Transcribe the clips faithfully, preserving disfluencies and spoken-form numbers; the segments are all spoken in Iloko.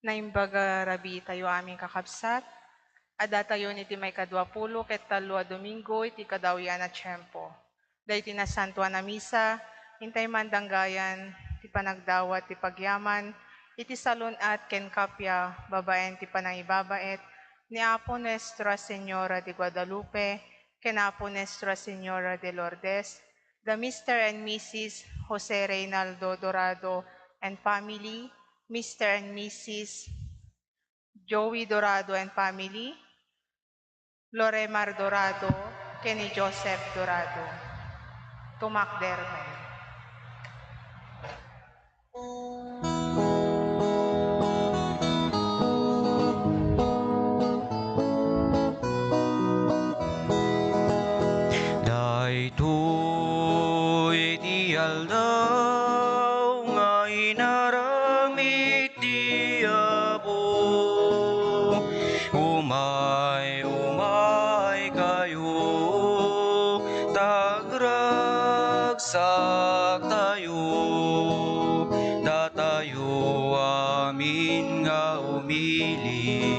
Naimbag a rabii tayo amin, kakabsat. Addatayon iti maikadua pulo ket tallo a Domingo iti kadawian a tiempo. Daytoy nasantoan a misa, intay man danggayan ti panagdawat ti pagyaman iti salun-at ken kappia babaen ti panangibabaet ni Apo nuestro a Señora de Guadalupe ken Apo nuestro a Señora de Lourdes, the Mister and Missus Jose Reynaldo Dorado and family, Mister and Missus Joey Dorado and family, Loremar Dorado, ken ni Joseph Dorado. Tumakder met. Daytoy ti aldaw nga inaramid ti Apo. Umay, umay kayo, ta agragsak tayo. Datayo amin nga umili,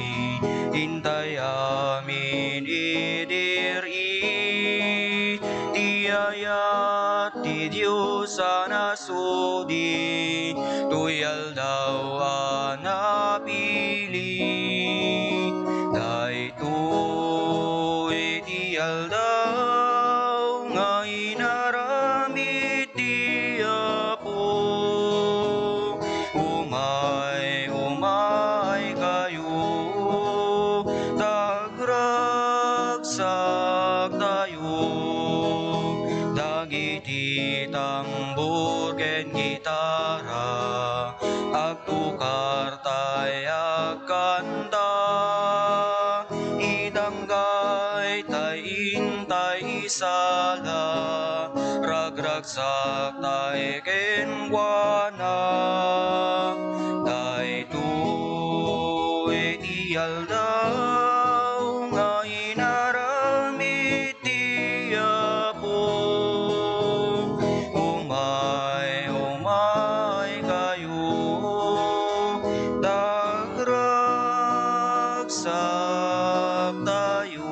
intay amin idi ri ti ayat ti Dios a nasudi, toy aldaw a napili. Daytoy ti aldaw nga inaramid ti Apo. Umay, umay kayo, ta agragsak tayo. Dagiti tambor ken gitara, agtukar tay agkanta. Idanggay tay intay isala, ragragsak tay kenkuana. Daytoy ti aldaw nga inaramid ti Apo. Umay, umay kayo, ta agragsak tayo.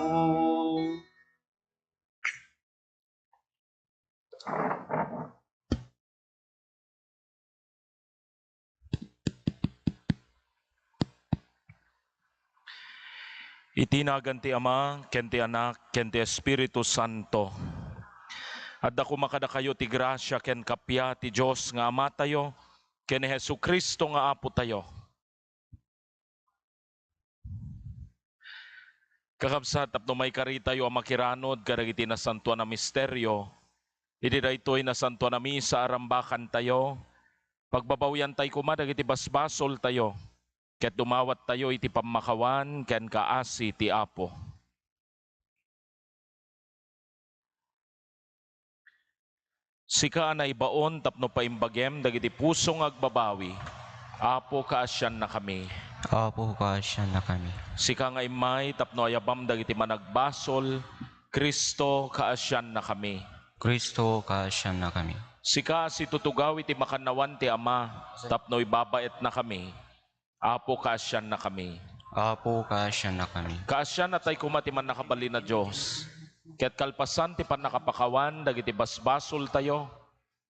Iti nagan ti Ama, ken ti Anak, ken ti Espiritu Santo. Adda koma kadakayo ti grasia ken kappia ti Dios nga Amatayo, ken ni Jesu-Cristo nga Apotayo. Kakabsat, tapno maikaritayo a makiranod kadagiti nasantoan a misterio, iti daytoy nasantoan a misa a rambakantayo, pagbabawiantay koma dagiti basbasoltayo, ket dumawattayo iti pammakawan ken kaasi ti Apo. Sika a naibaon tapno paimbagem dagiti puso nga agbabawi, Apo, kaasiannakami. Apo, kaasiannakami. Sika nga immay tapno ayabam dagiti managbasol, Cristo, kaasiannakami. Cristo, kaasiannakami. Sika a situtugaw iti makannawan ti Ama tapno ibabaetnakami, Apo, kaasiannakami. Apo, kaasiannakami. Kaasian a tay koma ti Mannakabalin a Dios, ket kalpasan ti pannakapakawan dagiti basbasoltayo,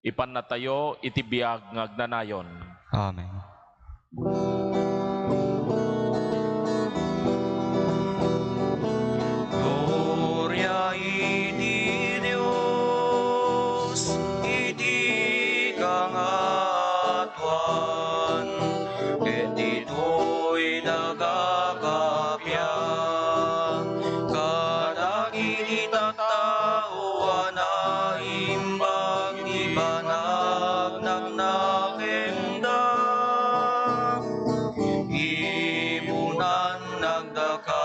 ipannatayo iti biag nga agnanayon. Amen. Gloria iti Dios iti kangatoan, ket ditoy nagkakappia kadagiti tattao a naimbag ti panagnaknakenda. Ipunan nagdaka,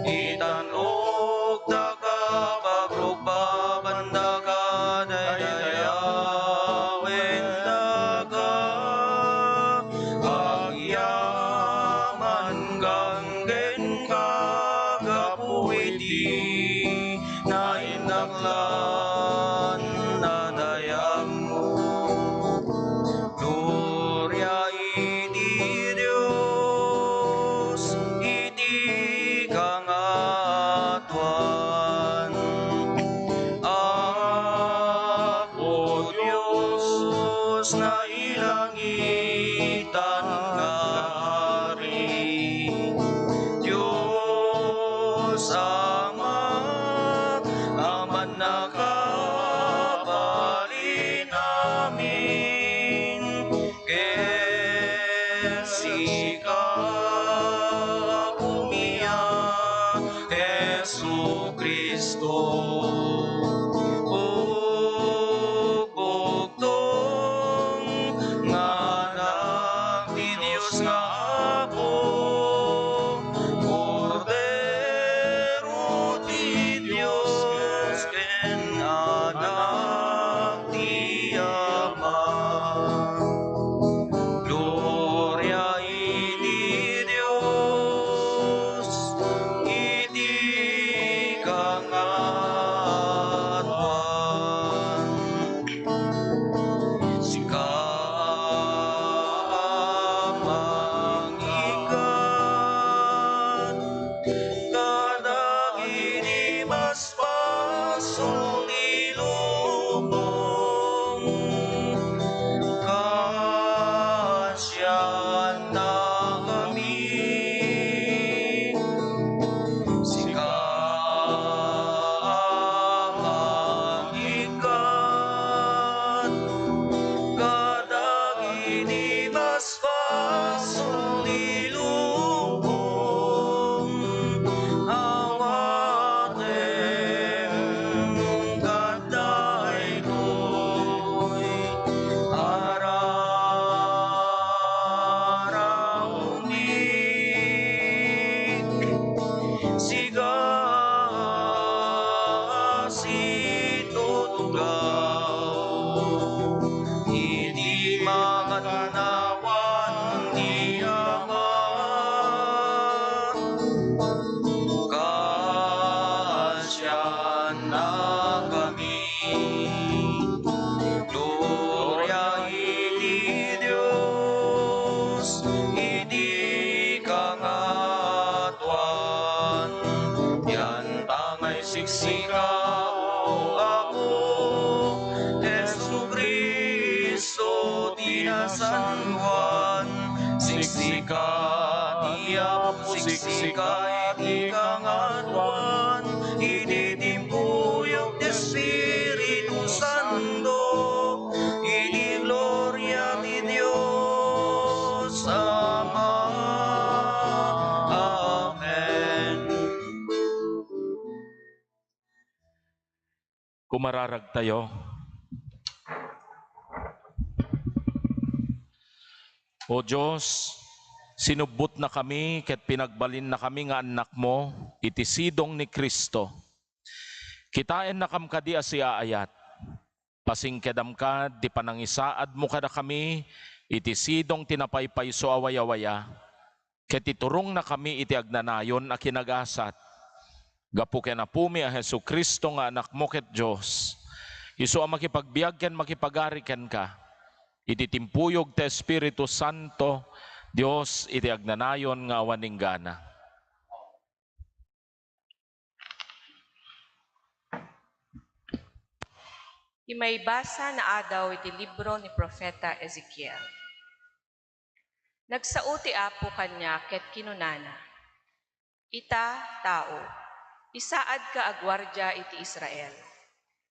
itan-okdaka, pagrukbabandaka, daydayawendaka, agyaman kang kenka, gapu iti naindaklan a dayagmo. Gloria iti Cristo, o bugtong nga Anak ti Dios nga Apo, Kordero ti Dios ken Anak ti Ama. Gloria iti Dios iti kangatoan. Sika, Ama, nga ikkat kadagiti basbasol ti lubong. Kasiannakami. Sika, Ama, nga ikkat kadagiti basbasol ti lubong. Awatem no kadaytoy a raraommi. Sika a situtugaw iti makannawan ti Ama. Kasiannakami. Gloria iti Dios iti kangatoan. Dianta nga isiksika, O Apo, Jesu-Cristo ti nasantoan. Siksika ti Apo, siksika iti kangatoan, iti timpuyog ti Espiritu Santo, iti gloria ti Dios Ama. Amen. Kumararagtayo. O Dios, sinubbotnakami ket pinagbalinnakami nga annakmo iti sidong ni Cristo. Kitaennakam kadi a siaayat. Pasingkedam kad ti panangisaadmo kadakami iti sidong ti napaypayso a wayawaya, ket iturongnakami iti agnanayon a kinagasat. Gapu ken Apomi a Jesu-Cristo nga Anakmo ket Dios, isu a makipagbiag ken makipagari kenka, iti timpuyog ti Espiritu Santo, Dios iti agnanayon nga awan inggana. Ti maibasa naadaw iti libro ni Profeta Ezekiel. Nagsao ti Apo kaniak ket kinunana, "Ita, tao, isaadka a guardia iti Israel.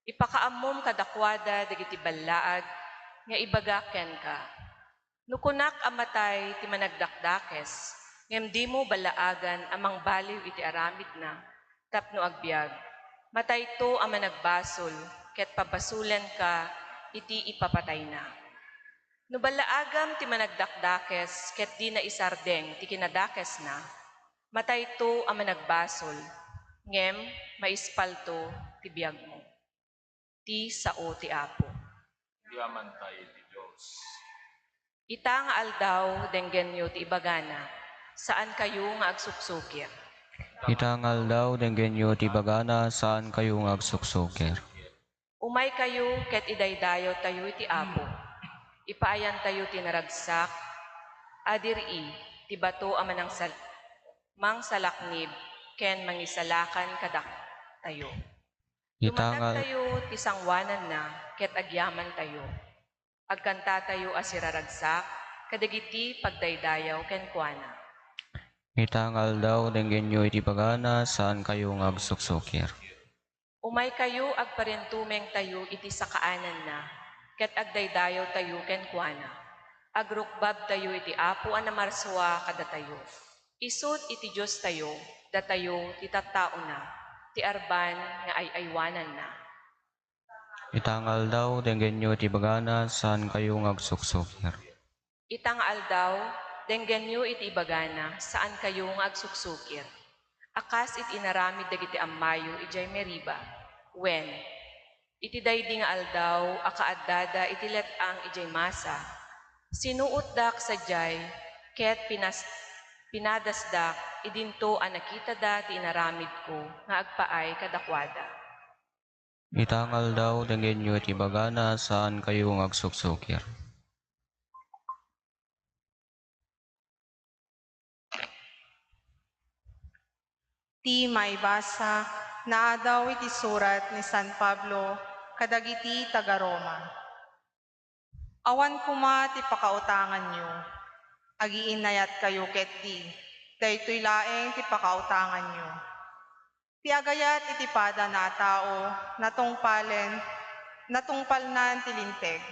Ipakaammom kadakuada dagiti ballaag nga ibagak kenka. No kunak a matay ti managdakdakes, ngem dimo ballaagan a mangbaliw iti aramidna tapno agbiag, matayto a managbasol ket pabasolenka iti ipapatayna. No ballaagam ti managdakdakes ket dina isardeng ti kinadakesna, matayto a managbasol, ngem maispalto ti biagmo." Ti sao ti Apo. Agyamanta iti Dios. Ita nga aldaw, denggenyo ti ibagana, saankayo nga agsuksukir. Ita nga aldaw, denggenyo ti ibagana, saankayo nga agsuksukir. Umaykayo ket idaydayawtayo iti Apo. Ipaayantayo ti naragsak a diri, ti bato a manangsal-, mangsalaknib ken mangisalakan kadatayo. Ita nga Lumatagtayo ti sangoananna ket agyamantayo. Agkantatayo a siraragsak kadagiti pagdaydayaw kenkuana. Ita nga aldaw, denggenyo iti ibagana, saankayo nga agsuksukir. Umaykayo, agparintumengtayo iti sakaananna, ket agdaydayawtayo kenkuana. Agrukbabtayo iti Apo a namarsua kadatayo. Isut' iti Diostayo, datayo ti tattaona. ti arban nga ay-aywananna. Ita nga aldaw, denggenyo ti ibagana, saankayo nga agsuksukir. Ita nga aldaw, denggenyo iti ibagana, saankayo nga agsuksukir. A kas iti inaramid dagiti ammayo idiay Meriba, wen, iti daydi nga aldaw a kaaddada iti let-ang idiay Masa, sinuotdak sadiay ket pinas-, pinadasdak idinto a nakitada ti inaramidko nga agpaay kadakuada. Ita nga aldaw, denggenyo iti ibagana, saankayo nga agsuksukir. Ti maibasa, naadaw iti surat ni San Pablo kadagiti taga-Roma. Awan koma ti pakautanganyo. Agiinnayatkayo ketdi, daytoy laeng ti pakautanganyo. Ti agayat iti padana a tao, natungpalen, natungpalnan ti Linteg.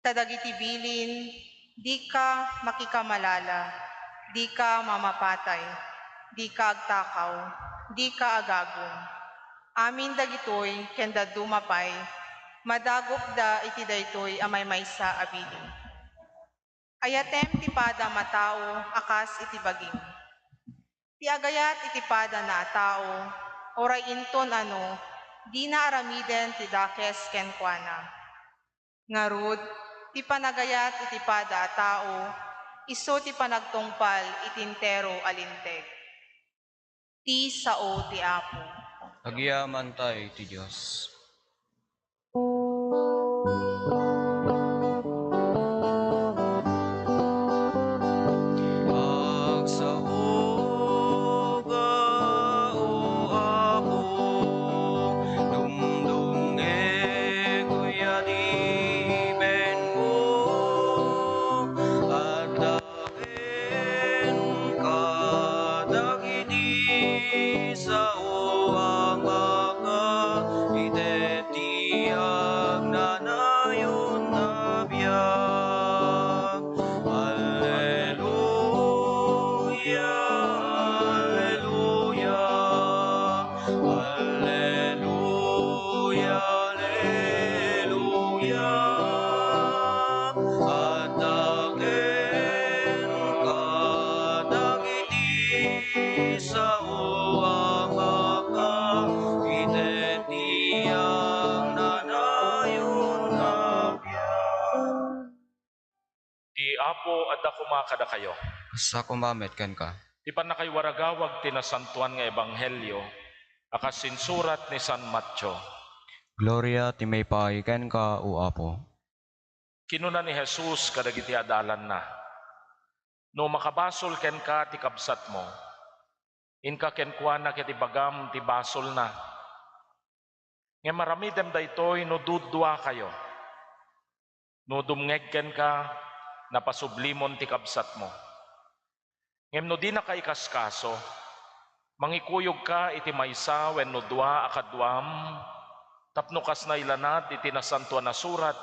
Ta dagiti bilin, dika makikamalala, dika mamapatay, dika agtakaw, dika agagum. Amin dagitoy ken dadduma pay, madagupda iti daytoy a maymaysa a bilin. Ayatem ti padam a tao a kas iti bagim. Ti agayat iti padana a tao, uray inton ano, dina aramiden ti dakes kenkuana. Ngarud, ti panagayat iti pada a tao, isu ti panagtungpal iti entero a Linteg. Ti sao ti Apo. Agyamankami ti Dios. Agsao ka, O Apo, dumdumngeg ti ibenko, adda kenka dagiti sao a makaiteddi agnanayon a biag. Alleluia, alleluia, alleluia, alleluia. Adda kenka dagiti sao a makaiteddi agnanayon a biag. Ti Apo adda koma kadakayo. Kasta koma met kenka. Ti pannakaiwaragawag ti nasantoan nga ebanghelio a kas insurat ni San Mateo. Gloria ti maipaay kenka, O Apo. Kinuna ni Jesus kadagiti adalanna, "No makabasol kenka ti kabsatmo, inka kenkuana ket ibagam ti basolna. Ngem aramidem daytoy no duduakayo. No dumngeg kenka, napasublimon ti kabsatmo. Ngem no dinaka ikaskaso, mangikuyogka iti maysa wenno dua a kaduam, tapno kas nailanad iti Nasantoan a Surat,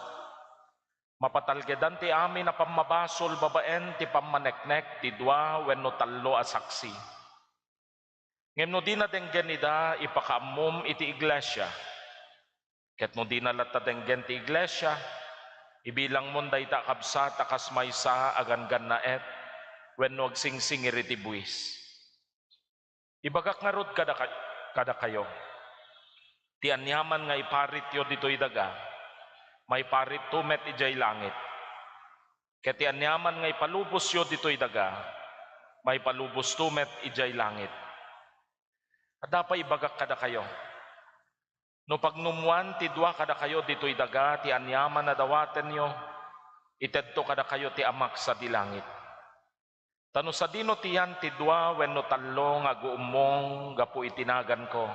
mapatalgedan ti amin a pammabasol babaen ti pammaneknek ti dua wenno tallo a saksi." Ngem no dina denggen ida, ipakaammom iti iglesia. Ket no dina latta denggen ti iglesia, ibilangmon dayta a kabsat a kas maysa a ganggannaet wenno agsingsingir iti buis. Ibagak ngarud kadaka-, kadakayo, ti aniaman nga iparityo ditoy daga, maiparitto met idiay langit. Ket ti aniaman nga ipalubosyo ditoy daga, maipalubosto met idiay langit. Adda pay ibagak kadakayo, no pagnummoan ti dua kadakayo ditoy daga ti aniaman a dawatenyo, itedto kadakayo ti Amak sadi langit. Ta no sadino ti yan ti dua wenno tallo nga aguummong gapu iti naganko,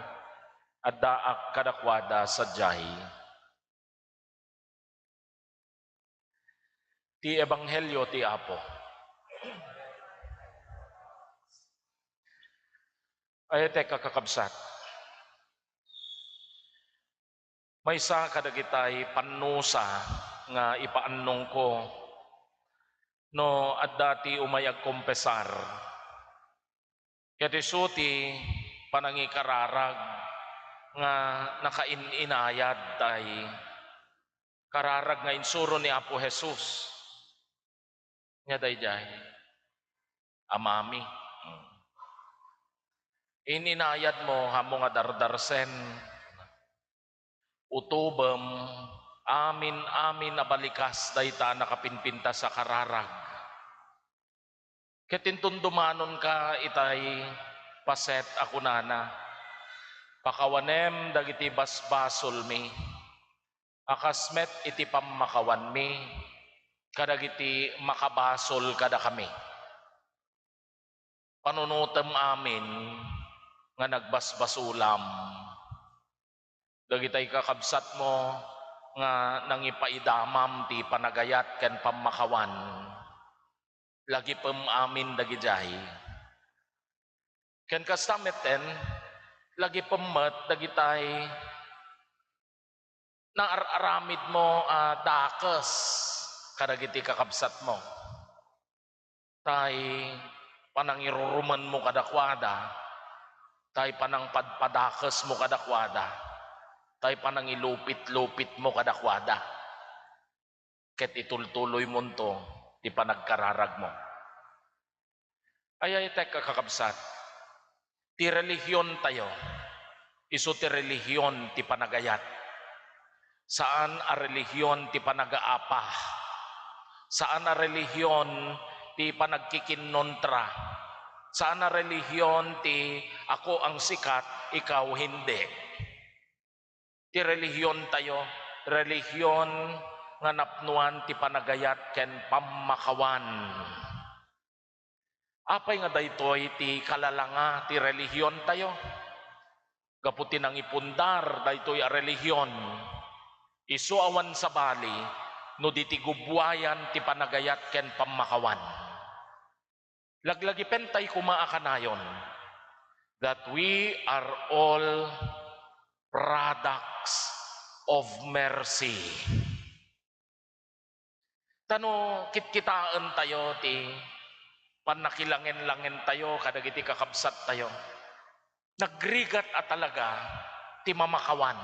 addaak kadakuada sadiay. Ti Ebanghelio ti Apo. Ay, teka, kakabsat. Maysa kadagitay pannusa nga ipaannongko no adda ti umay agkompesar. Ket isu ti panangikararag nga nakain-inayad tay kararag nga insuro ni Apo Jesus. Nia daydiay, Amami, in-inayadmo, ammo nga dardarsen, utobem, amin-amin a balikas dayta a nakapinpintas a kararag. Ket inton dumanonka itay paset a kunana, "Pakawanem dagiti basbasolmi, a kas met iti pammakawanmi kadagiti makabasol kadakami." Panunotem amin nga nagbasbasolam. Dagitay kakabsatmo nga nangipaidamam ti panagayat ken pammakawan, lagipem amin dagidiay. Ken kasta metten, lagipem met dagitay naar-aramidmo a dakes kadagiti kakabsatmo. Tay panangirurumenmo kadakuada, tay panangpadpadakesmo kadakuada, tay panangilupit-lupitmo kadakuada. Ket itultuloymonto ti panagkararagmo. Ay-ayatek a kakabsat, ti relihiontayo, isu ti relihion ti panagayat. Saan a relihion ti panagaapa. Saan a relihion ti panagkikinnontra. Saan a relihion ti ako ang sikat, ikaw hindi. Ti relihiontayo, relihion nga napnoan ti panagayat ken pammakawan. Apay nga daytoy ti kalalanga ti relihiontayo? Gapu ti nangipundar daytoy a relihion, isu awan sabali no di ti gubbuayan ti panagayat ken pammakawan. Laglagipentay koma a kanayon that we are all products of mercy. Ta no kitkitaentayo ti pannakilangen-langentayo kadagiti kakabsattayo, nagrigat a talaga ti mamakawan.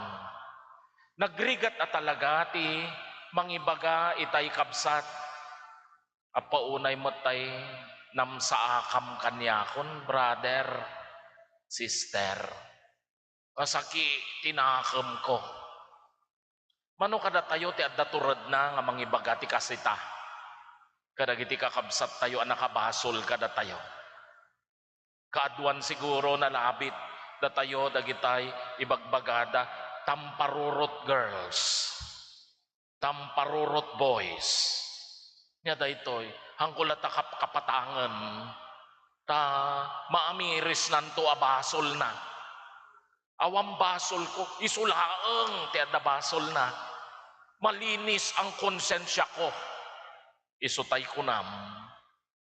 Nagrigat a talaga ti mangibaga itay kabsat, "Appa, unay met tay namsaakam kaniakon, brother, sister. Kasaki ti nakemko." Mano kadatayo ti adda turedna nga mangibaga ti kasita kadagiti kakabsattayo a nakabasol kadatayo? Kaaduan siguro nalabit datayo dagitay ibagbagada, tamparurot girls, tamparurot boys. Nia daytoy, haanko la ta kap-, kapatangen ta maamirisnanto a basolna. Awan basolko, isu laeng ti adda basolna. Malinis ang konsensiako. Isu tay kunam,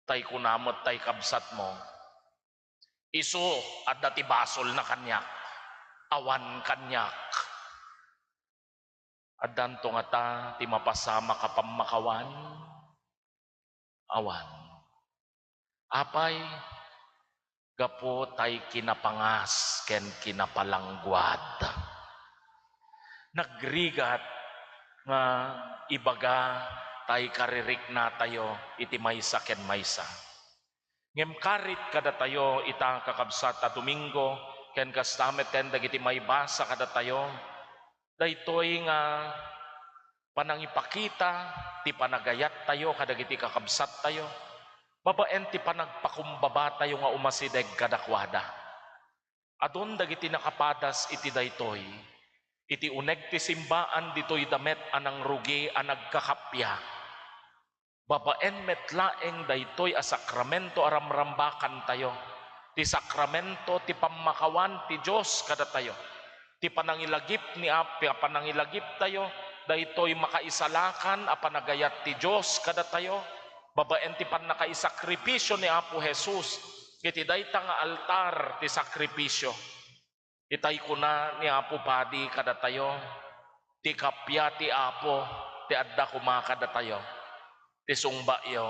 tay kuna met tay kabsatmo, isu adda ti basolna kaniak, awan kaniak. Addanto ngata ti mapasamak a pammakawan? Awan. Apay? Gapu tay kinapangas ken kinapalangguad. Nagrigat nga ibaga tay kaririknatayo iti maysa ken maysa. Ngem karit kadatayo ita, kakabsat, a Domingo, ken kasta metten dagiti maibasa kadatayo, daytoy nga panangipakita ti panagayattayo kadagiti kakabsattayo, babaen ti panagpakumbabatayo nga umasideg kadakuada. Adun dagiti nakapadas iti daytoy, iti uneg ti simbaan ditoy damet a nangrugi a nagkakappia. Babaen met laeng daytoy a sakramento a ramrambakantayo, ti sakramento ti pammakawan ti Dios kadatayo, ti panangilagip ni Ap-, panangilagiptayo, daytoy makaisalakan a panagayat ti Dios kadatayo, babaen ti pannakaisakripisio ni Apo Jesus iti dayta nga altar ti sakripisio. Itay kuna ni Apo Padi kadatayo, ti kappia ti Apo ti adda koma kadatayo. Ti sungbayo,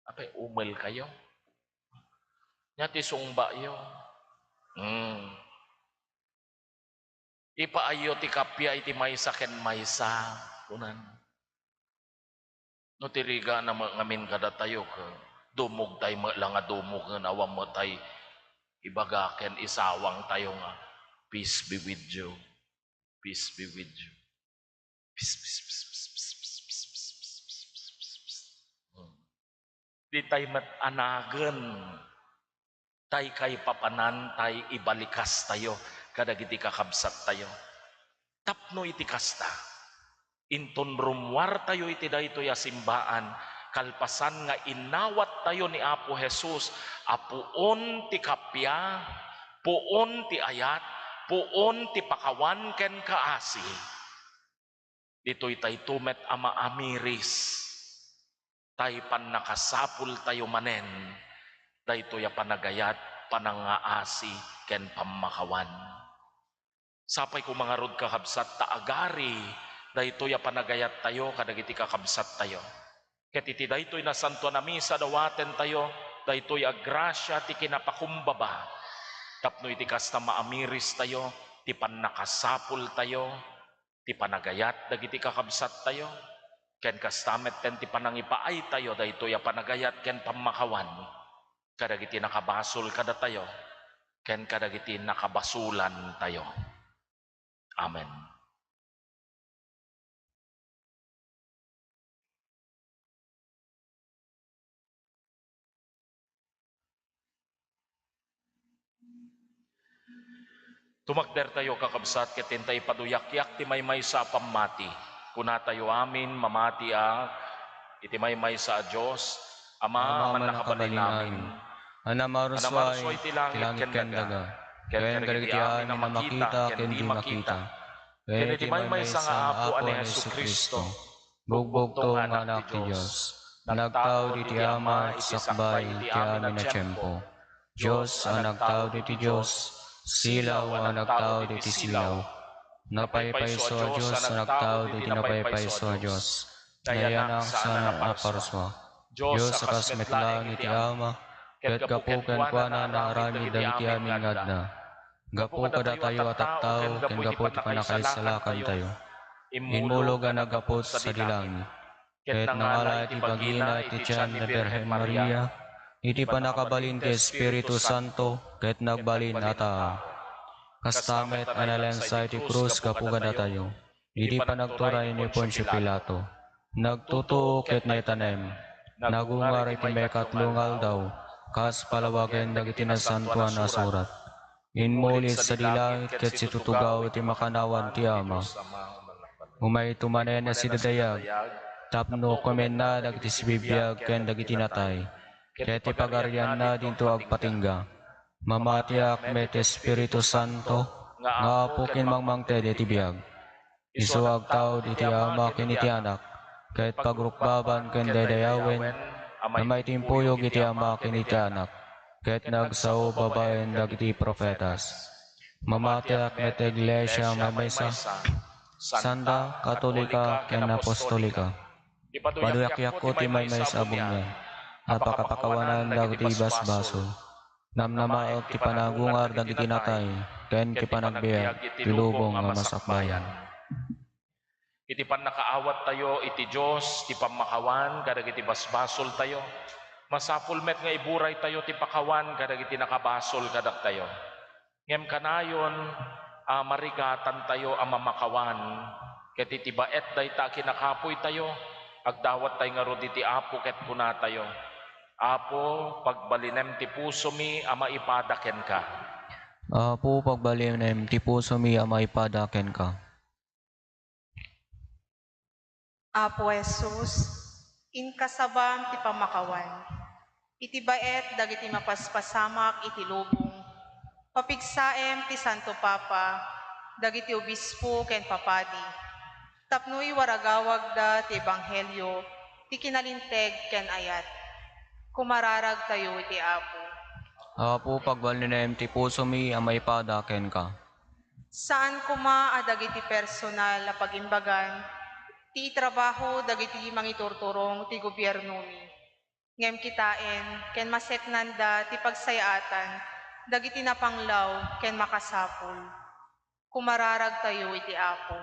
apay, umelkayo? Nia ti sungbayo. Hmm. Ipaayyo ti kappia iti maysa ken maysa, kunan. No ti riga na met ngamin kadatayo, ket dumogtay met la nga dumog, ken awan met tay ibaga ken isawangtayo nga, "Peace be with you. Peace be with you." Peace, peace, peace. Hmm. Ditay met anagen tay kaipapanan tay ibalikastayo kadagiti kakabsattayo. Tapno iti kasta, inton rummuartayo iti daytoy a simbaan, kalpasan nga innawattayo ni Apo Jesus a puon ti kappia, puon ti ayat, puon ti pakawan ken kaasi. Ditoy tayto met a maamiris, tay pannakasapultayo manen daytoy a panagayat, panangngaasi, ken pammakawan. Sapay koma ngarud, kakabsat, ta agari daytoy a panagayattayo kadagiti kakabsattayo. Ket iti daytoy nasantoan a misa, dawatentayo daytoy a grasia ti kinapakumbaba tapno iti kasta, maamiristayo ti pannakasapultayo, ti panagayat dagiti kakabsattayo, ken kasta metten ti panangipaaytayo daytoy a panagayat ken pammakawan kadagiti nakabasol kadatayo ken kadagiti nakabasolantayo. Amen. Tumakdertayo, kakabsat, ket inta ipaduyakyak ti maymaysa a pammati. Kunatayo amin, mamatiak iti maymaysa a Dios, Ama a mannakabalin amin, a namarusua iti langit ken daga, ken kadagiti amin a makita ken di makita, ken iti maymaysa nga Apo a ni Jesu-Cristo, bugbugtong nga Anak ti Dios, nagtao iti Ama iti sakbay iti amin a tiempo. Dios a nagtao iti Dios, silaw a nagtao iti silaw. Napaypayso a Dios a nagtao iti napaypayso a Dios. Nayanak saan a naparsua. Dios a kas met laeng iti Ama, ket gapu kenkuana naaramid dagiti amin nga adda. Gapu kadatayo a tattao ken gapu ti pannakaisalakantayo, immulog a naggapu sadi langit, ket nangala iti bagina iti tian ni Birhen Maria, iti pannakabalin ti Espiritu Santo, ket nagbalin a tao. Kasta met a nalensa iti krus gapu kadatayo, idi panagturay ni Poncio Pilato. Nagtutuo ket naitanem. Nagungar iti maikatlo nga aldaw, kas palawagen dagiti Nasantoan a Surat. Immuli sadi langit ket situtugaw iti makannawan ti Ama. Umayto manen a sidadayag, tapno kumenna dagiti sibibiag ken dagiti natay, ket ti pagarianna dinto agpatingga. Mamatiak met ti Espiritu Santo nga Apo ken mangmangted iti biag. Isu agtaud iti Ama ken iti Anak, ket pagrukbaban ken daydayawen a maitimpuyog iti Ama ken iti Anak, ket nagsao babaen dagiti profetas. Mamatiak met ti iglesia a maymaysa, santa, katolika, ken apostolika. Paduyakyak ti maymaysa a bunga a pakapakawanan dagiti basbasol. Namnamaek ti panagungar dagiti natay ken ti panagbiag ti lubong a masakbayan. Iti pannakaawattayo iti Dios, ti pammakawan kadagiti basbasoltayo, masapul met nga iburaytayo ti pakawan kadagiti nakabasol kadaktayo. Ngem kanayon a marigatantayo a mamakawan, ket iti baet dayta a kinakapoytayo, agdawattay ngarud iti Apo ket kunatayo, "Apo, pagbalinem ti pusomi a maipada kenka." Apo, pagbalinem ti pusomi a maipada kenka. Apo Jesus, inkasabam ti pammakawan. Iti baet dagiti mapaspasamak iti lubong, papigsaem ti Santo Papa, dagiti obispo ken papadi, tapno iwaragawagda ti ebanghelio ti kinalinteg ken ayat. Kumararagtayo iti Apo. Apo, pagbalinem ti pusomi a maipada kenka. Saan koma a dagiti personal a pagimbagan ti itrabaho dagiti mangiturturong ti gobiernomi, ngem kitaen ken maseknanda ti pagsayaatan dagiti napanglaw ken makasapul. Kumararagtayo iti Apo.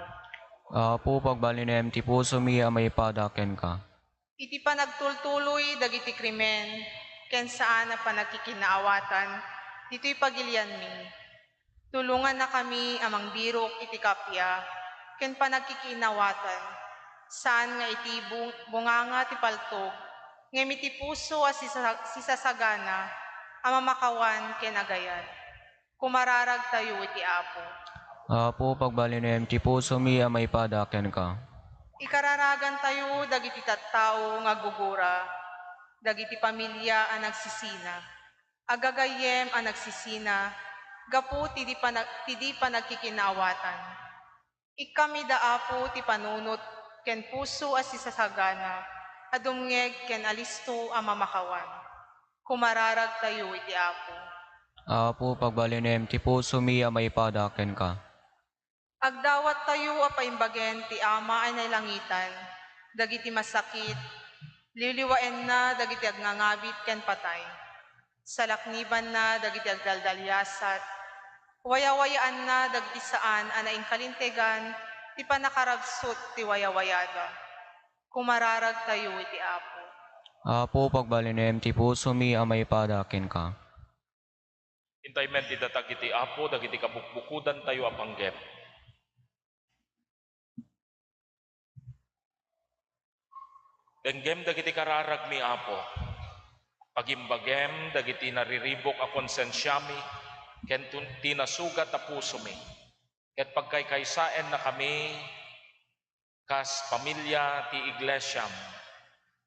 Apo, pagbalinem ti pusomi a maipada kenka. Iti panagtultuloy dagiti krimen ken saan a panagkikinaawatan ditoy pagilianmi, tulongannakami a mangbirok iti kappia ken panagkikinaawatan, saan nga iti bung-, bunganga ti paltog, ngem iti puso a sisa-, sisasagana a mamakawan ken agayat. Kumararagtayo iti Apo. Apo, pagbalinem ti pusomi a maipada kenka. Ikararagantayo dagiti tattao nga aggugura, dagiti pamilia a nagsisina, agagayyem a nagsisina, gapu ti di pana-, ti di panagkikinaawatan. Ikkamida, Apo, ti panunot ken puso a sisasagana, a dumngeg ken alisto a mamakawan. Kumararagtayo iti Apo. Apo, pagbalinem ti pusomi a maipada kenka. Agdawattayo a paimbagen ti Ama a nailangitan dagiti masakit, liwliwaenna dagiti agngangabit ken patay. Salaknibanna dagiti agdaldaliasat, wayawayaanna dagiti saan a naingkalintegan ti pannakarabsut ti wayawayada. Kumararagtayo iti Apo. Apo, pagbalinem ti pusomi a maipada kenka. Intay met ti datag iti Apo dagiti kabukbukodantayo a panggep. Denggem dagiti kararagmi, Apo. Pagimbagem dagiti nariribuk a konsensiami ken tun-, ti nasugat a pusomi, ket pagkaykaysaennakami kas pamilia ti Iglesiam.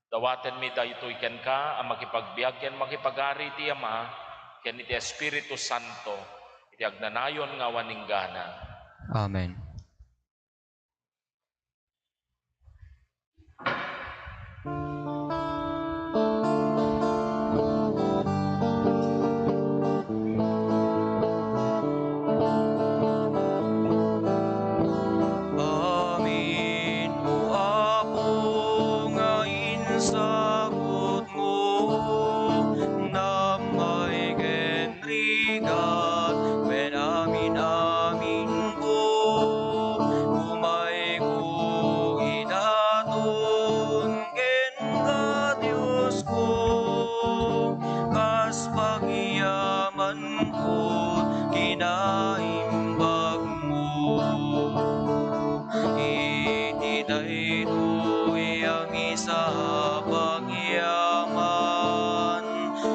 Dawatenmi daytoy kenka a makipagbiag ken makipagari iti Ama ken iti Espiritu Santo, iti agnanayon nga awan inggana. Amen. Amin, O Apo, nga insagutmo, namay ken rigat, ken amin-aminko, umayko idaton kenka, Diosko, kas pagyamanko, kinaimbagmo. Iti daytoy a misa a pagyaman,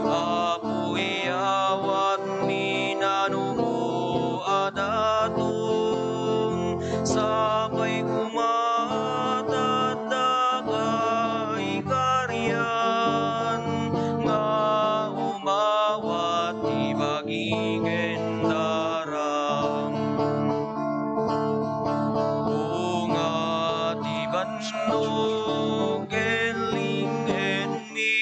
Apo, iyawatmi nanumo a daton, sapay koma ta adda kaikarian nga umawat ti bagi ken daram. Bunga ti bannog ken linggen mi,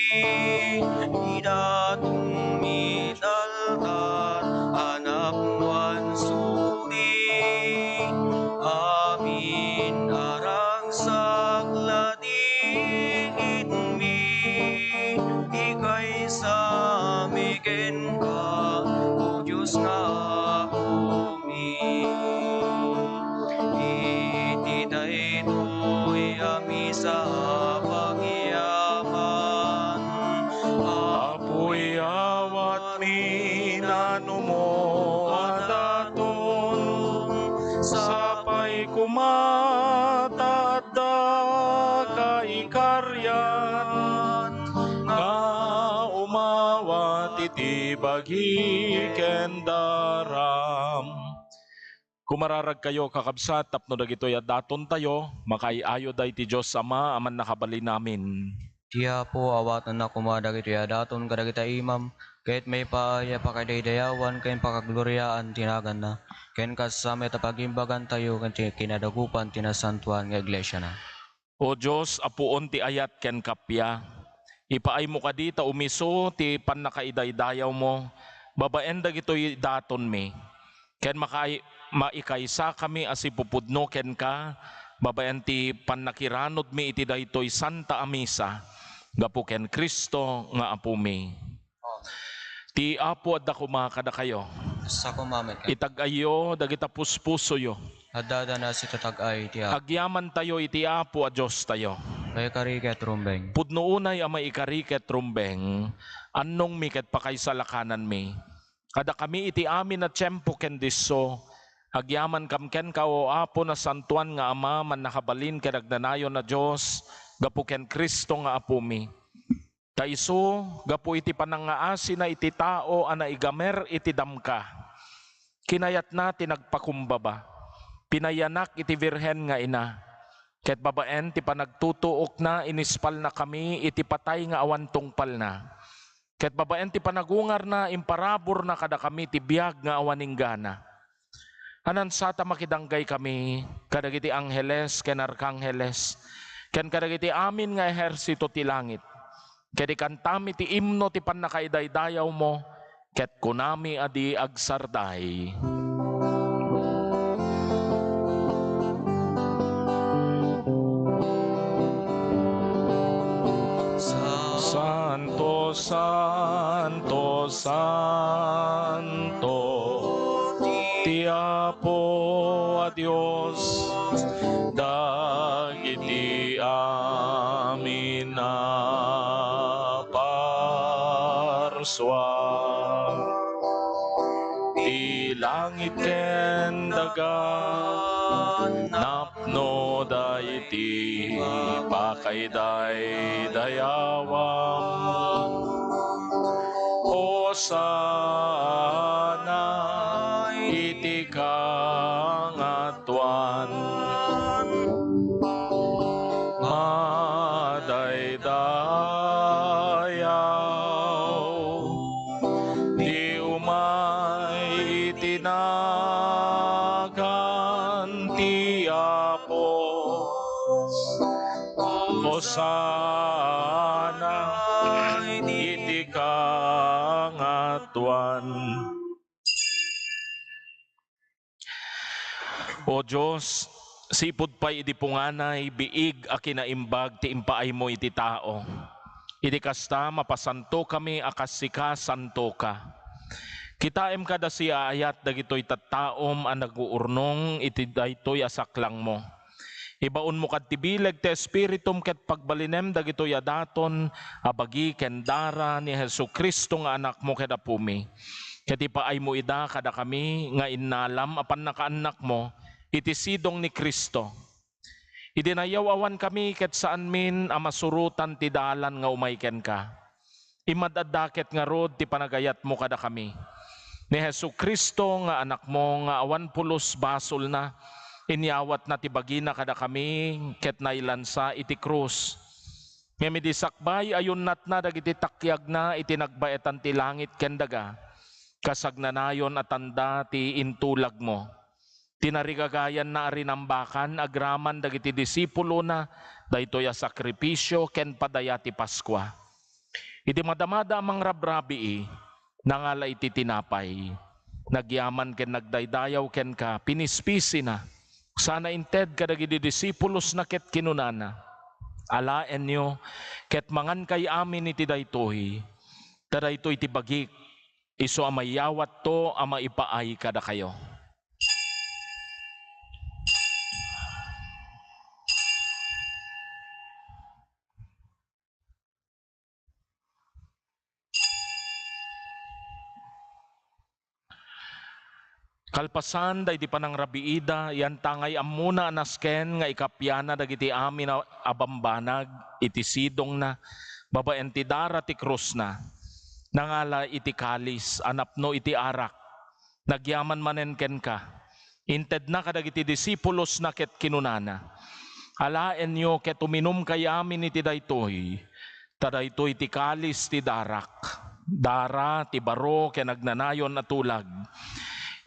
idatonmi iti altar a napnoan suli. Amin a ragsak la ti iketmi, ikaysami kenka, O Dios nga Apo. Iti daytoy a misa a pagyaman, Apo, iyawatmi nanumo a daton, sapay koma ta adda kaikarian nga umawat iti bagi ken daram. Kumararagkayo, kakabsat, tapno dagitoy a datontayo, makaay-ayoda iti Dios Ama a mannakabalinamin. Ti Apo, awatenna koma dagitoy a daton kadagita imam, ket maipaay a pakadaydayawan ken pakagloriaan ti naganna, ken kasta met a pagimbagantayo ken ti kinadagupan ti nasantoan nga iglesiana. O Dios a puon ti ayat ken kappia, ipaaymo kadi ta umiso ti pannakaidaydayawmo babaen dagitoy datonmi, ken makaay-, maikaysakami a sipupudno kenka babaen ti pannakiranudmi iti daytoy santa a misa, gapu ken Cristo nga Apomi. Ti Apo adda koma kadakayo. Sa kumamet ka. Itag-ayyo dagita puspusoyo. Adda dana si tatag-ay ti Apo. Agyamantayo iti Apo a Diostayo. Maikari ket rumbeng. Pudno unay a maikari ket rumbeng, annongmi ket pakaisalakananmi. Kadakami iti amin a tiempo ken disso, agyamankam kenka, O Apo, nasantoan nga Ama, mannakabalin ken agnanayon a Dios, gapu ken Cristo nga Apomi. Ta isu, gapu iti panangngaasina iti tao a naigamer iti damka, kinayatna ti nagpakumbaba. Pinayanak iti Birhen nga Ina, ket babaen ti panagtutuokna, inispalnakami iti patay nga awan tungpalna. Ket babaen ti panagungarna, imparaburna kadakami ti biag nga awan inggana. Ania, saan ta makidanggay kami kadagiti angheles ken arkangheles, ken kadagiti amin nga ehersito ti langit, ket ikantami ti imno ti pannakaidaydayawmo, ket kunami a di agsarday. Santo, santo, santo, ti Apo a Dios, dagiti amin a parsua. Ti langit ken daga, napnoda iti pakaidaydayawan. Hosanna iti kangat tuan. Madaydayaw ti umay iti nagan ti Apo. Hosanna iti kangatuan. O Dios, sipud pay idi punganay, biig a kinaimbag ti impaaymo iti tao. Iti kasta, mapasantokami a kas sika santoka. Kitaem kada siaayat dagitoy tattaom a naguurnong iti daytoy a saklangmo. Ibaonmo kad ti bileg ti Espiritum ket pagbalinem dagitoy a daton a bagi ken dara ni Jesu-Cristo nga Anakmo ken Apomi. Ket ipaaymo ida kadakami nga innalam a pannakaannakmo iti sidong ni Cristo. Idi nayaw-awankami ket saanmin a masurotan ti dalan nga umay kenka. Imad-adda ket ngarud ti panagayatmo kadakami. Ni Jesu-Cristo nga Anakmo nga awan pulos basolna, inyawatna ti bagina kadakami ket nailansa iti krus. Ngem idi sakbay a yunnatna dagiti takiagna iti nagbaetan ti langit ken daga, kasagnanayon a tanda ti intulagmo. Tinarigagayanna a rinambakan agraman dagiti disipulona daytoy a sakrifisio ken padaya ti Paskua. Idi madamada a mangrabrabii, nangala iti tinapay, nagyaman ken nagdaydayaw kenka, pinispisina, sana inted kadagiti disipulosna ket kinunana, "Alaenyo ket mangankay amin iti daytoy, ta daytoy ti bagik, isu a mayawatto a maipaay kadakayo." Kalpasan daydi panangrabiida, yantangay ammona a nasken nga ikapiana dagiti amin a, a bambanag iti sidongna babaen ti dara ti krusna. Nangala iti kalis a napno iti arak. Nagyaman manen kenka. Intedna kadagiti disipulosna ket kinunana, "Alaenyo ket uminumkay amin iti daytoy, ta daytoy ti kalis ti darak, dara ti baro ken agnanayon a tulag.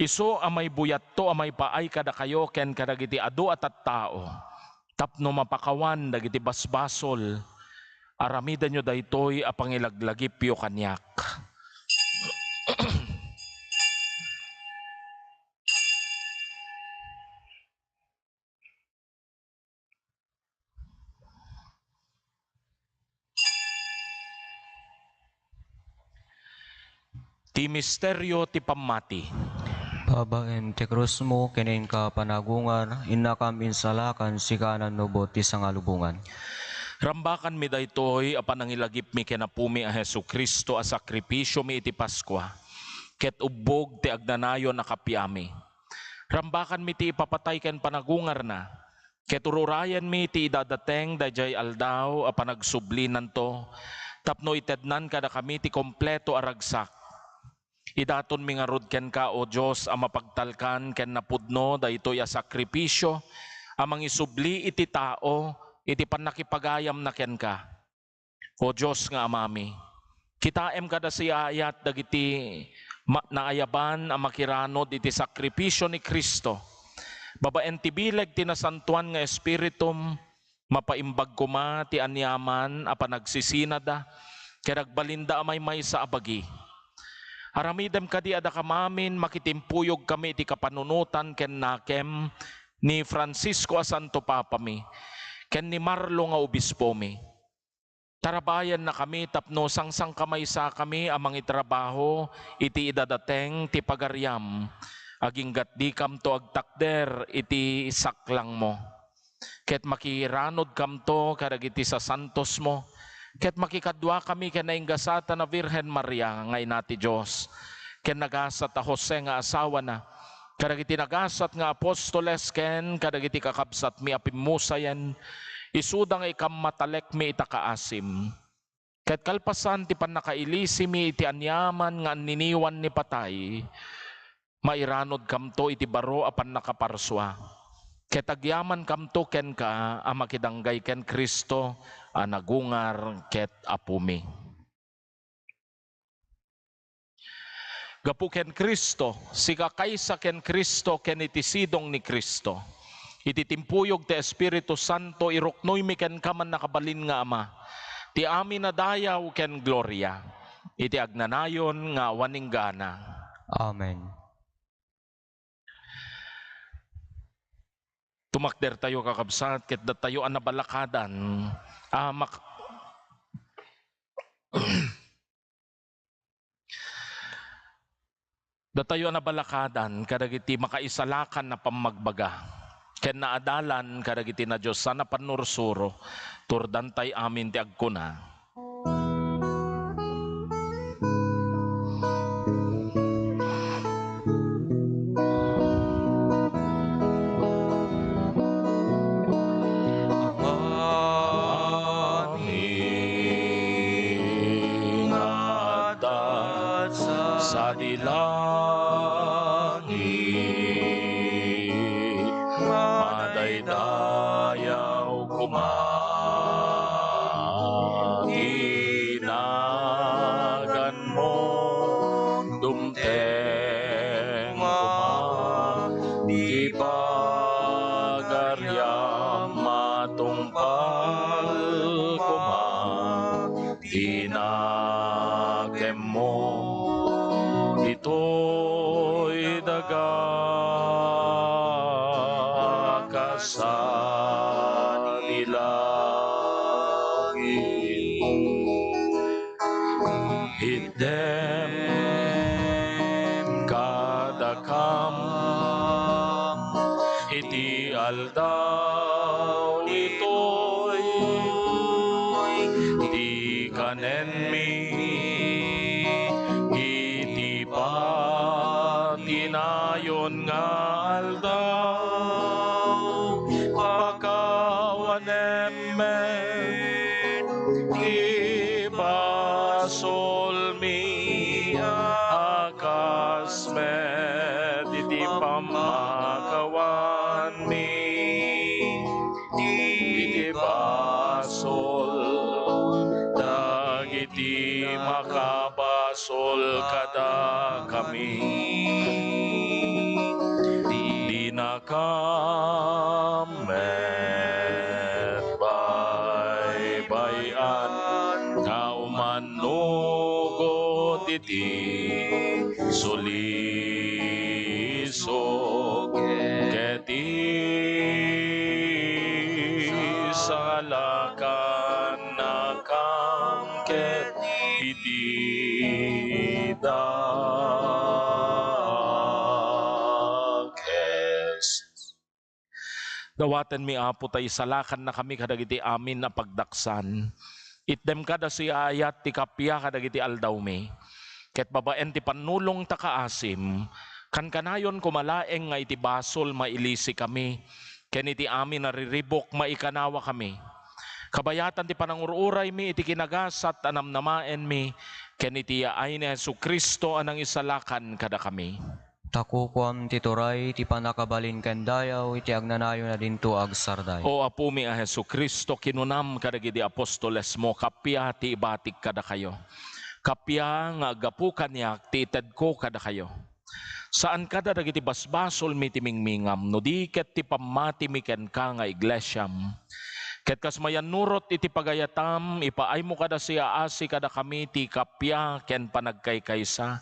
Isu a maibuyatto a maipaay kadakayo ken kadagiti adu a tattao, tapno mapakawan dagiti basbasol. Aramidenyo daytoy a pangilaglagipyo kaniak." Ti misterio ti pammati. Babaen ti krusmo ken inka panagungar, innakam insalakan, sika a nannubo ti sangalubongan. Rambakanmi daytoy a panangilagipmi ken Apomi a Jesu-Cristo a sakrifisiomi iti Paskua, ket ubbog ti agnanayon a kapiami. Rambakanmi ti ipapatay ken panagungarna, ket ururayenmi ti idadateng daydiay aldaw a panagsublinanto, tapno itednan kadakami ti kompleto a ragsak. Idatonmi ngarud kenka, O Dios, a mapagtalkan ken napudno daytoy a sakrifisio a mangisubli iti tao iti pannakipagayamna kenka. O Dios nga Amami, kitaem kada siaayat dagiti ma-, naayaban a makiranod iti sakrifisio ni Cristo. Babaen ti bileg ti Nasantoan nga Espiritum, mapaimbag koma ti aniaman a panagsisinada ken agbalinda a maymaysa a bagi. Aramidem kadi a dakam amin makitimpuyogkami iti kapanunotan ken nakem ni Francisco a Santo Papami ken ni Marlo nga Obispomi. Tarabayannakami tapno sangsangkamaysakami a mangitrabaho iti idadateng ti pagariam, aginggat dikamto agtakder iti saklangmo. Ket makiranodkamto kadagiti sasantosmo, ket makikaduakami ken naingasatan a Birhen Maria nga Ina ti Dios, ken nagasat a Jose nga asawana, kadagiti nagasat nga apostoles ken kadagiti kakabsatmi a pimmusayen, isuda nga ikammatalekmi ita kaasim. Ket kalpasan ti pannakailisimi iti aniaman nga anniniwan ni patay, mairanodkamto iti baro a pannakaparsua, ket agyamankamto kenka a makidanggay ken Cristo a nagungar ket Apomi. Gapu ken Cristo, sika kaysa ken Cristo ken iti sidong ni Cristo. Iti timpuyog ti Espiritu Santo, iruknoymi kenka, mannakabalin nga Ama, ti amin a dayaw ken gloria, iti agnanayon nga awan inggana. Amen. Tumakdertayo, kakabsat, ket datayo a nabalakadan a mak-, datayo a nabalakadan kadagiti makaisalakan a pammagbaga ken naadalan kadagiti nadiosan a pannursuro, turdantay amin ti agkuna. Amin nga adda sadi langit, madaydayaw koma ti naganmo, dumteng koma ti pagariam, matungpal koma ti nakemmo ditoy daga a kas sadi langit. Itdem kadakam iti aldaw ditoy ti kanenmi iti patinayon nga aldaw. Pakawanem met ti basolmi a kas met iti pammakawanmi iti basol dagiti makabasol kadakami. Dinakam met baybay-an nga umannugot iti sulisog ket isalakannakam ket iti da- Dawatenmi, Apo, ta isalakannakami kadagiti amin a pagdaksan. Itdem kada siaayat ti kappia kadagiti aldawmi. Ket babaen ti pannulongta kaasim, kankanayon koma laeng nga iti basol mailisikami, ken iti amin a riribuk maikanawakami. Kabayatan ti panangur-uraymi iti kinagasat a namnamaenmi, ken iti yaay ni Jesu-Cristo a nangisalakan kadakami. Ta kukuam ti turay, ti pannakabalin ken dayaw iti agnanayon a dinto agsardeng. O Apomi a Jesu-Cristo, kinunam kadagiti apostolesmo, kappia ti ibatik kadakayo. Kappia nga aggapu kaniak ti itedko kadakayo. Saan kada dagiti basbasolmi ti mingmingam, no di ket ti pammatimi kenka nga iglesiam. Ket kas mayannurot iti pagayatam, ipaaymo kada siaasi kadakami ti kappia ken panagkaykaysa.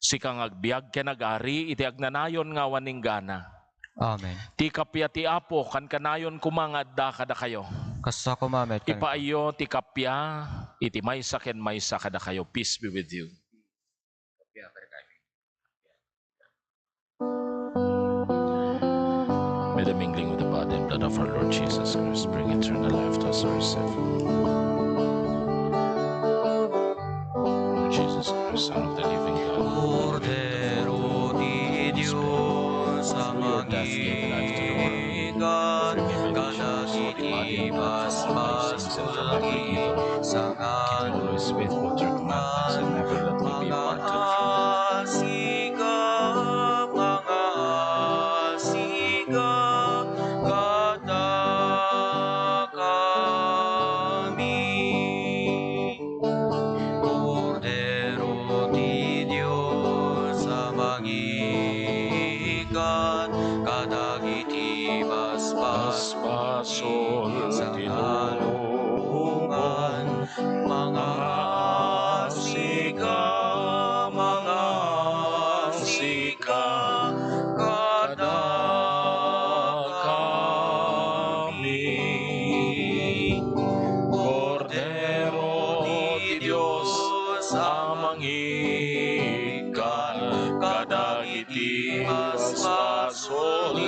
Sika nga agbiag ken agari iti agnanayon nga awan inggana. Amen. Ti kappia ti Apo kankanayon koma nga adda kadakayo. Kasta koma met kenka. Ipaayyo ti kappia iti maysa ken maysa kadakayo. Peace be with you. May the mingling with the body and blood of our Lord Jesus Christ bring eternal life to us, our Savior. Lord Jesus Christ, Son of the living God, Kordero ti Dios a mangikan kadagiti basbasol ti sangalugan. Mangaasi ka, mangaasi ka kadakami. Kordero ti Dios a mangikan kadagiti basbasol ti sangalugan. Mangaasi ka, mangaasi ka kadakami. Kordero ti Dios a mangikan kadagiti basbasol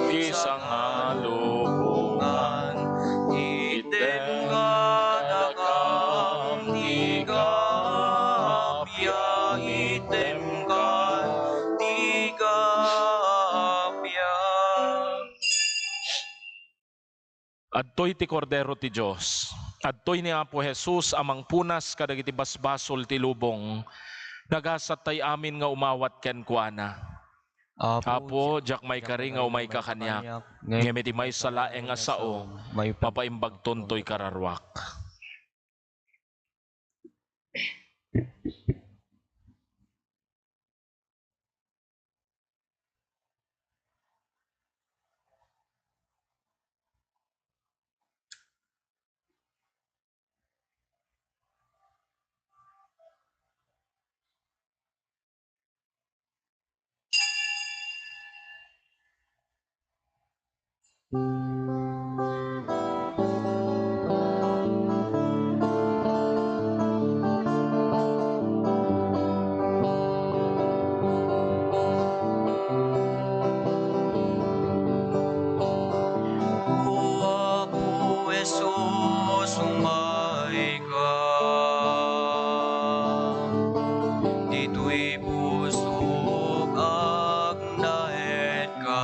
ti sangalugan. Itdem kadakam ti kappia, itdem ka ti kappia. Adtoy ti Kordero ti Dios. Adtoy ni Apo Jesus a mangpunas kadagiti basbasol ti lubong. Nagasattay amin nga umawat kenkuana. Apo, diak maikari nga umayka kaniak, ngem iti maysa laeng a sao, mapaimbagton toy kararuak. O Apo Jesus, umayka. Ditoy pusok agnaed ka.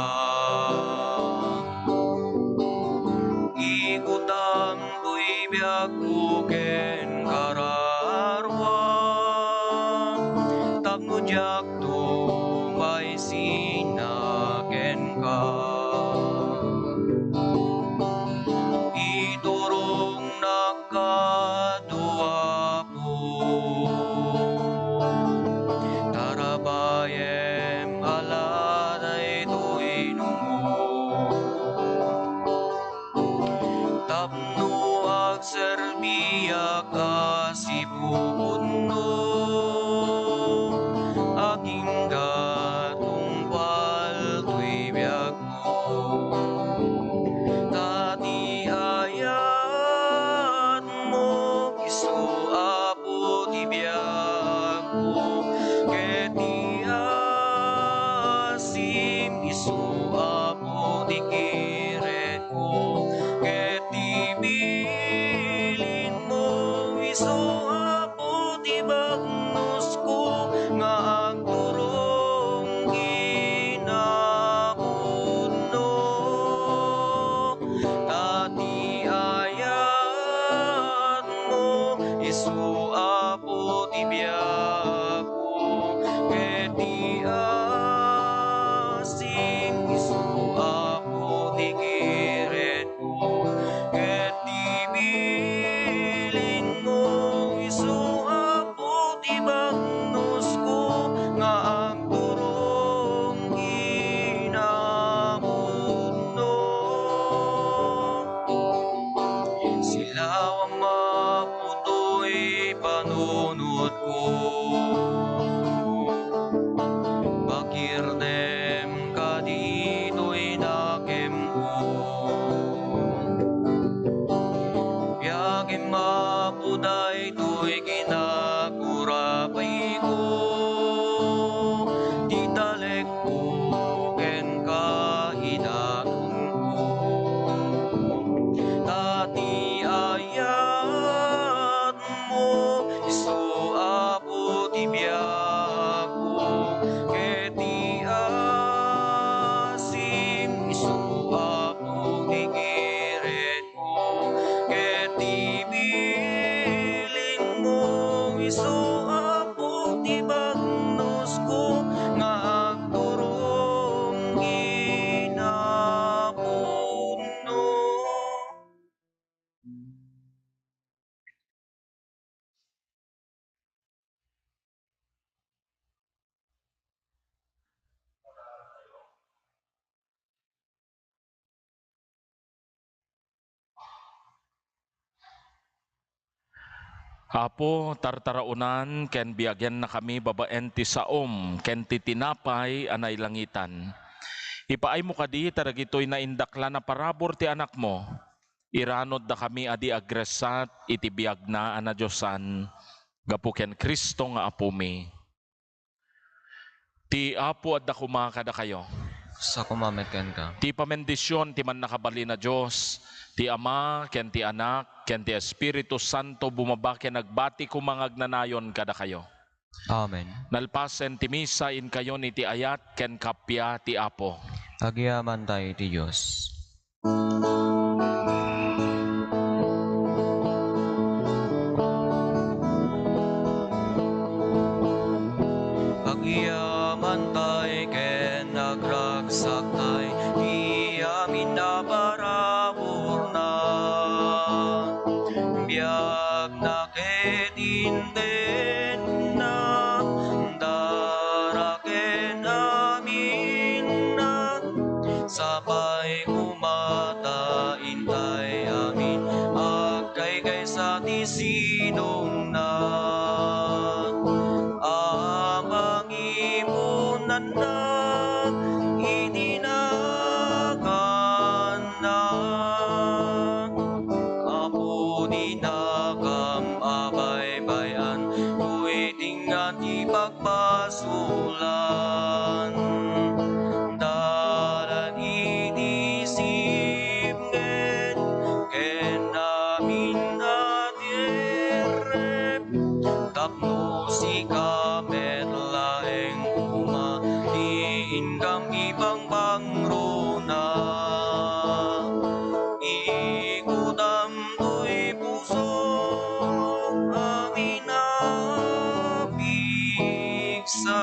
Ikutam toy biagko ken kararuam, tapno diakto maisina kenka. Iturongnak kadua Tarabayem ala daytoy numo. Tapno agserbiak a sipupudno, agingga tungpal toy biag Ta ti ayatmo isu, Apo, ti biagko, ket ti asim isu, Apo, ti kirem. Apo, tartaraonan ken biagennakami babaen ti saom ken ti tinapay a nailangitan. Ipaaymo kadi ta dagitoy naindaklan a parabur ti Anakmo, iranoddakami a di agressat iti biagna a nadiosan gapu ken Cristo nga Apomi. Ti Apo adda koma kadakayo. Sa koma met kenka. Ti pamendision ti Mannakabalin a Dios, ti Ama, ken ti Anak, ken ti Espiritu Santo, bumaba ken agbati koma nga agnanayon kadakayo. Amen. Nalpasen ti misa, inkayon iti ayat ken kappia ti Apo. Agyamanta iti Dios. Agyamantay ken agragsaktay ti amin a paraburna. Biagna ket intenna, dara ken aminna, sapay koma ta intay amin agkaykaysa ti sidongna. A pangipunanna iti naganna. Apo, dinakam a baybay-an, toy tengnga ti pagbasolan. Dalan iti sipnget ken amin a tirrep, tapno sika met laeng koma ti inkam ipangpangruna. Ikutam toy puso, amin a pigsa.